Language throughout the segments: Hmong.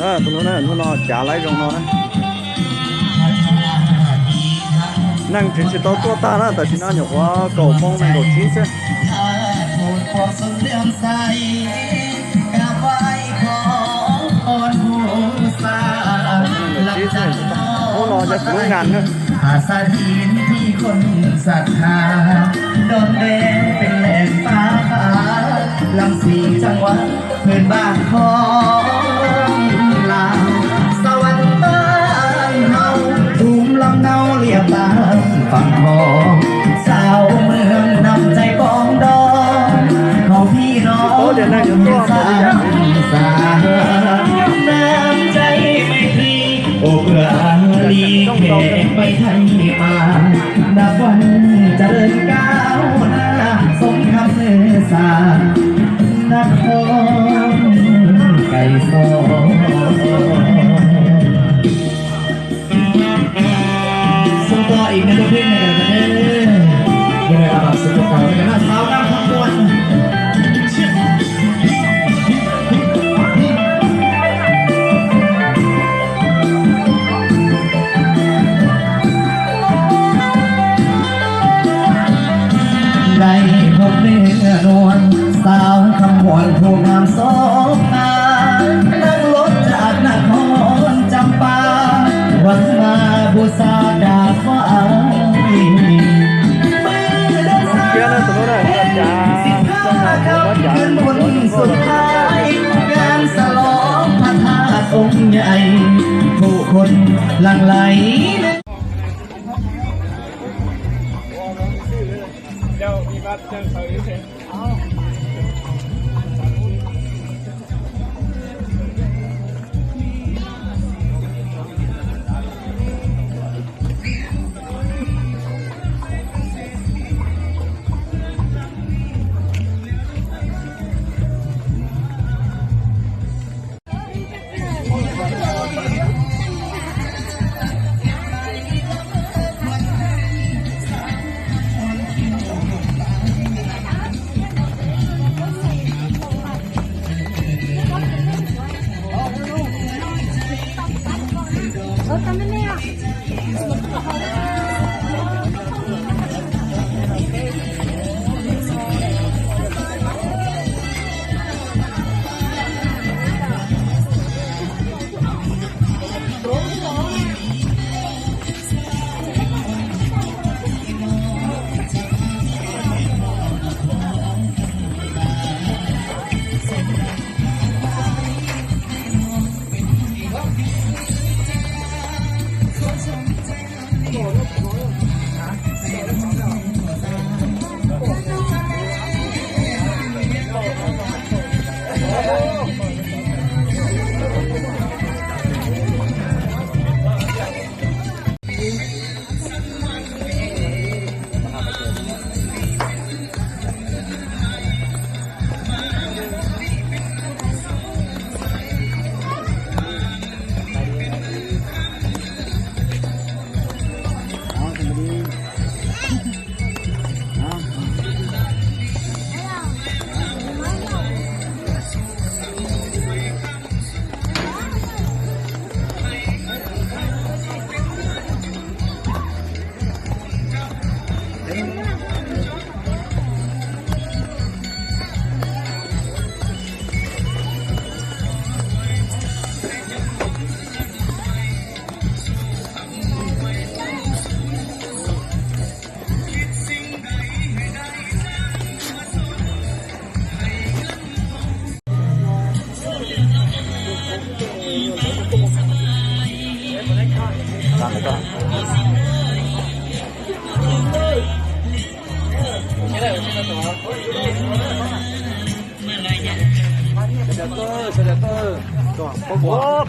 Tus no, hnub no cav laib zoo no na. Neeg tseem tsis tau tuaj tag na, tam sim no nyuam qhuav kaum moos nees nkaum tsib xwb. Hnub no yog kuv lub ngas na. สถานที่ที่คนศรัทธา ดอนแดงเป็นแหล่งฟ้าผ่า รังสีจังหวัดเพื่อนบ้านของลาว สวรรค์บ้านเฮา ภูมิลำเนาเรียบตามฝั่งคลอง ชาวเมืองนำใจปองดอง ของพี่น้องเวียงสา สร้างน้ำใจไมตรี โอบอารีแขกไปไทยมา นับวันเจริญก้าวหน้า สมคำเมื่อสา นครไกรสอน ส่งต่ออีกหนึ่งบทเพลงให้กันนะครับเด้อ ยังไงก็ฝากสุขภาพด้วยกันนะ สาวงามขบวน ได้พบเนื้อนวลสาวคำหวนผู้งามโสภา นั่งรถจากนครจำปา วันมาบูชากราบไหว้ เมื่อเดือนสามเพ็ญสิบห้าค่ำคืนบุญสุดท้าย งานฉลองพระธาตุองค์ใหญ่ ผู้คนหลั่งไหล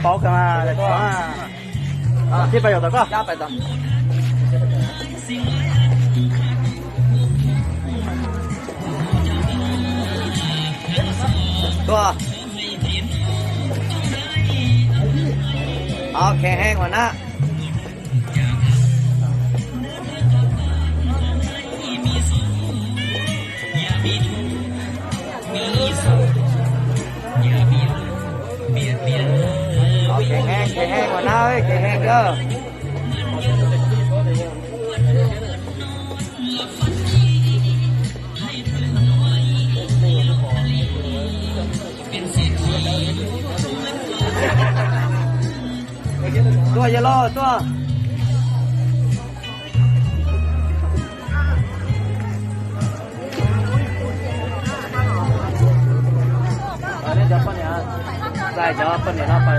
Pauv kawg mas, thiab pais yog tom koj. Tuaj. Ok, heev ua na. Kev heev ua na, kev heev kawg. Tuaj yawg loj tuaj. Cov poj niam, cov poj niam no.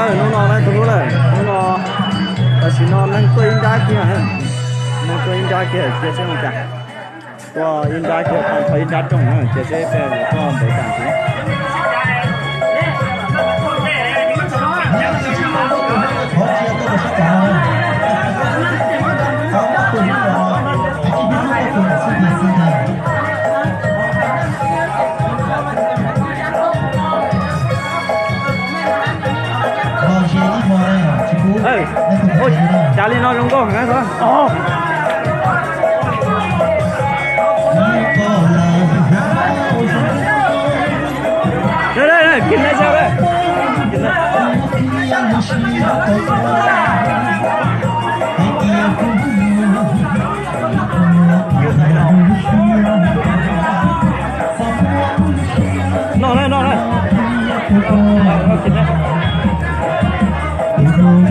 Hnub no na, tus hnub na, hnub no tam sim no neeg tuaj ib nrab kiag, neeg tuaj ib nrab kiag cia seb ua cas. Tuaj ib nrab kiag, tau ib nrab rooj na, cia seb peb tuaj ntev tas ntxiv. Ua cas li no zoo nkauj heev. Noj na, noj na. Koj kiv na, koj kiv na. Koj kiv na.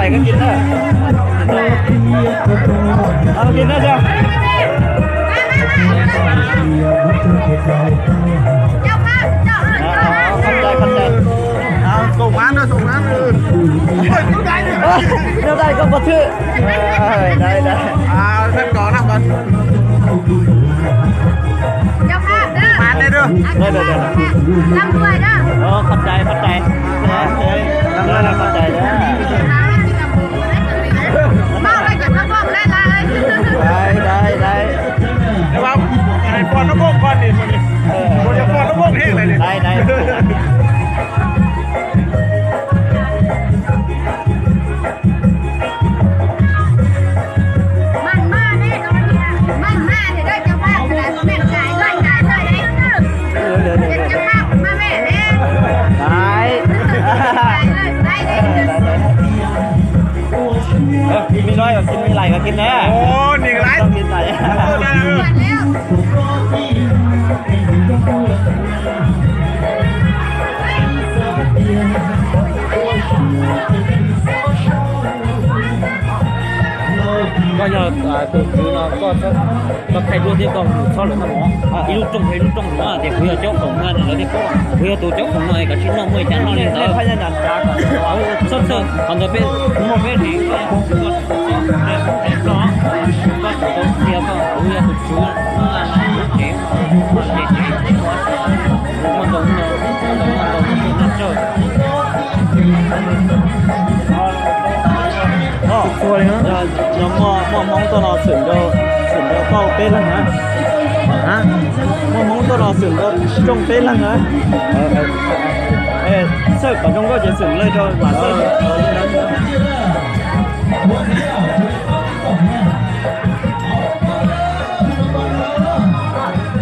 Koj kiv na. Koj kiv na. Nyob dai koj pov thwm. Dai, dai. Qhov txhia, qhov txhia. Qhov txhia. Dai, dai, dai. Dai, dai. Dai. Ơ, koj kiv na, koj kiv na. Koj yog tus tswv no, koj txhob thaij duab thiab koj txhob lawm no mov. Ib lub rooj, ib lub rooj no tias kuv yog caub foom no lawv thiaj paub. Kuv yog tus caub foom no es kav tsij noj muaj li cas noj li ntawd. Txhob txhawj, qhov ntawd peb muaj peb li. Koj tsum tau qhia koj, kuv yog tus tswv, muaj ntau, muaj ntau, muaj ntau, muaj ntau. Ua li no, muaj Hmoob tuaj no xwm nrau, xwm nrau tau peb leeg na. Muaj Hmoob tuaj no xwm nrau rooj peb leeg na. Xawm kom zoo nkauj ces xwm lawv rau mam xawm.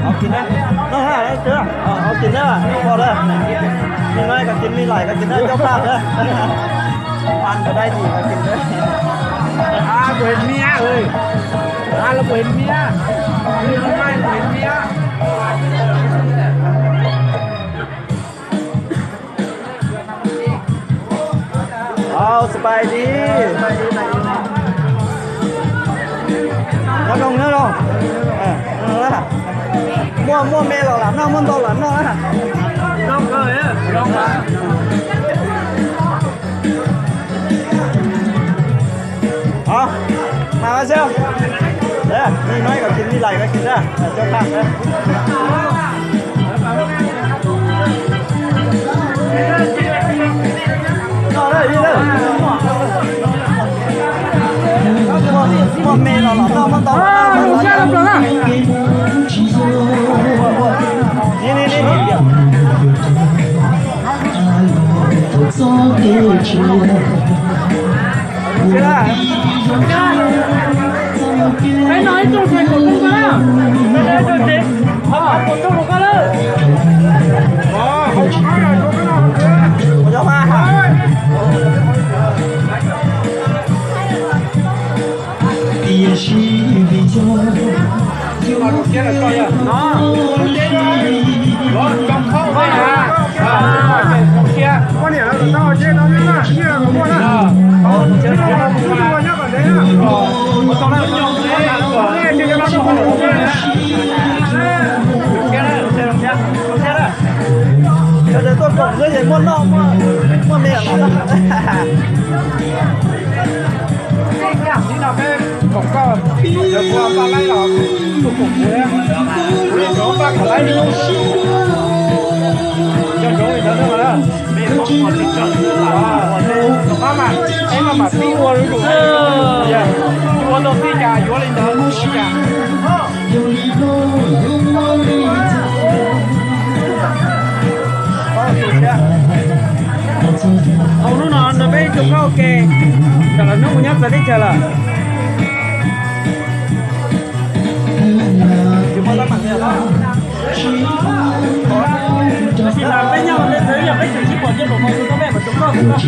Ov, kis na, ov, kis na, pom lawm. Nws no koj kis me laim koj kis na coj paj na. Ăn vào đây thì mà kis na. Ăn của Hiền Mia ơi. Ăn là của Hiền Mia. Ăn là của Hiền Mia. Au, spas dis. Nyob zoo, nyob zoo. Muaj, muaj me los lam noj, muaj ntau lam noj na. Ov, mas xwb. Li no kom kis me laim koj kis na, coj paj na. Muaj me los los noj, muaj ntau los noj. Ni, ni, ni, ni. Peb no ib tug thais kaum rooj koj na. Kaum rooj rau koj lawm. Tiam sis vim yog Sawv daws tuaj koom xwb ces muaj noj muaj me los. Koom koj, sawv daws ua paj laib los tuaj koom kuv, kuv yuav rau paj kom laib li. Cov zoov li ntawd na, peb pab mas, peb no mas pib ua lub zus, ua tau txij cas yuav li ntawd, ua cas. Hauv hnub no nrog peb ib tug koj ua ke, tam los hnub mus nyob txawv teb chaws lawm. Tab sis mas peb nyob ua ntej txawv yog peb tseem sib pom ces pom tus koj peb mam tus koj.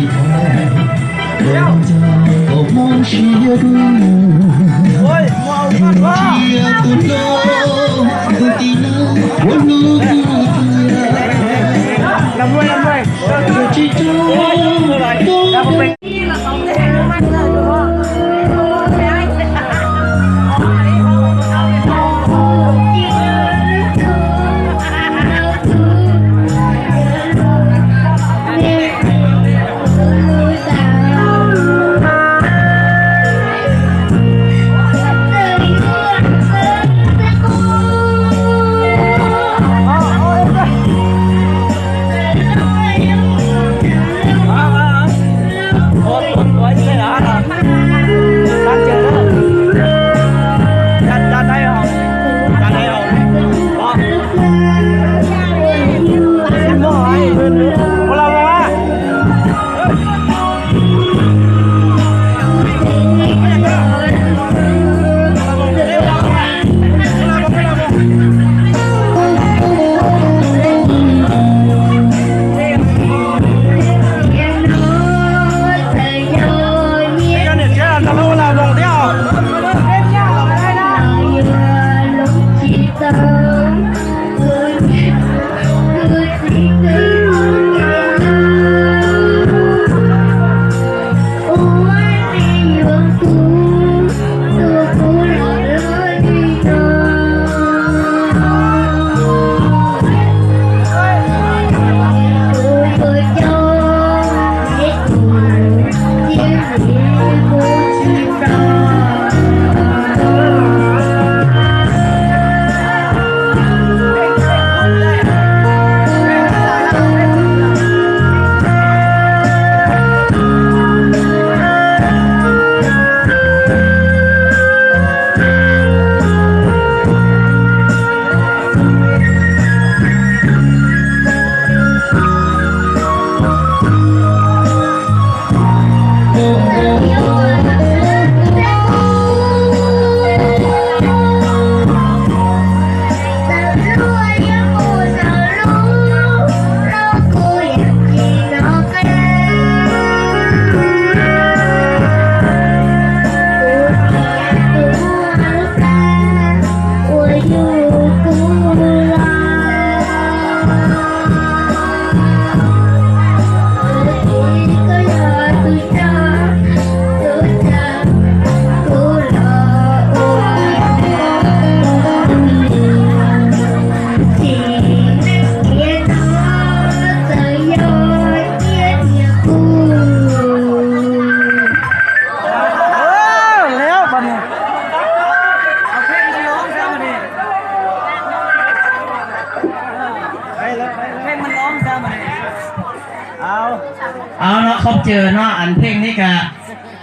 Ao no khom cawm no, ăn thêm ní ka,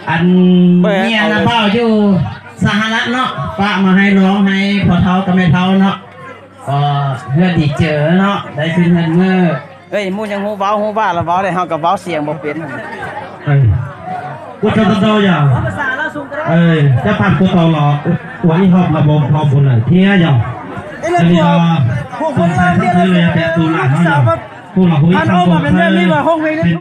ăn nghe na bao ju sa ha lab no, pab ma hais lov hais pov thauv ka me thauv no, hwj dim cawm no, dai xwb hwj mw. Muaj yeej hu vauv hu vaj los vauv le ho ka vauv xiam npaum pem. Ua tsaug ntau ntau yog cov pab kuj tau los ua ib hom los mus hom mus lawm thiab yog. Yog li no, tus ntxhais xeeb ntxwv los yog tias tus lam no yog kuj los hu ib hom mus thiab.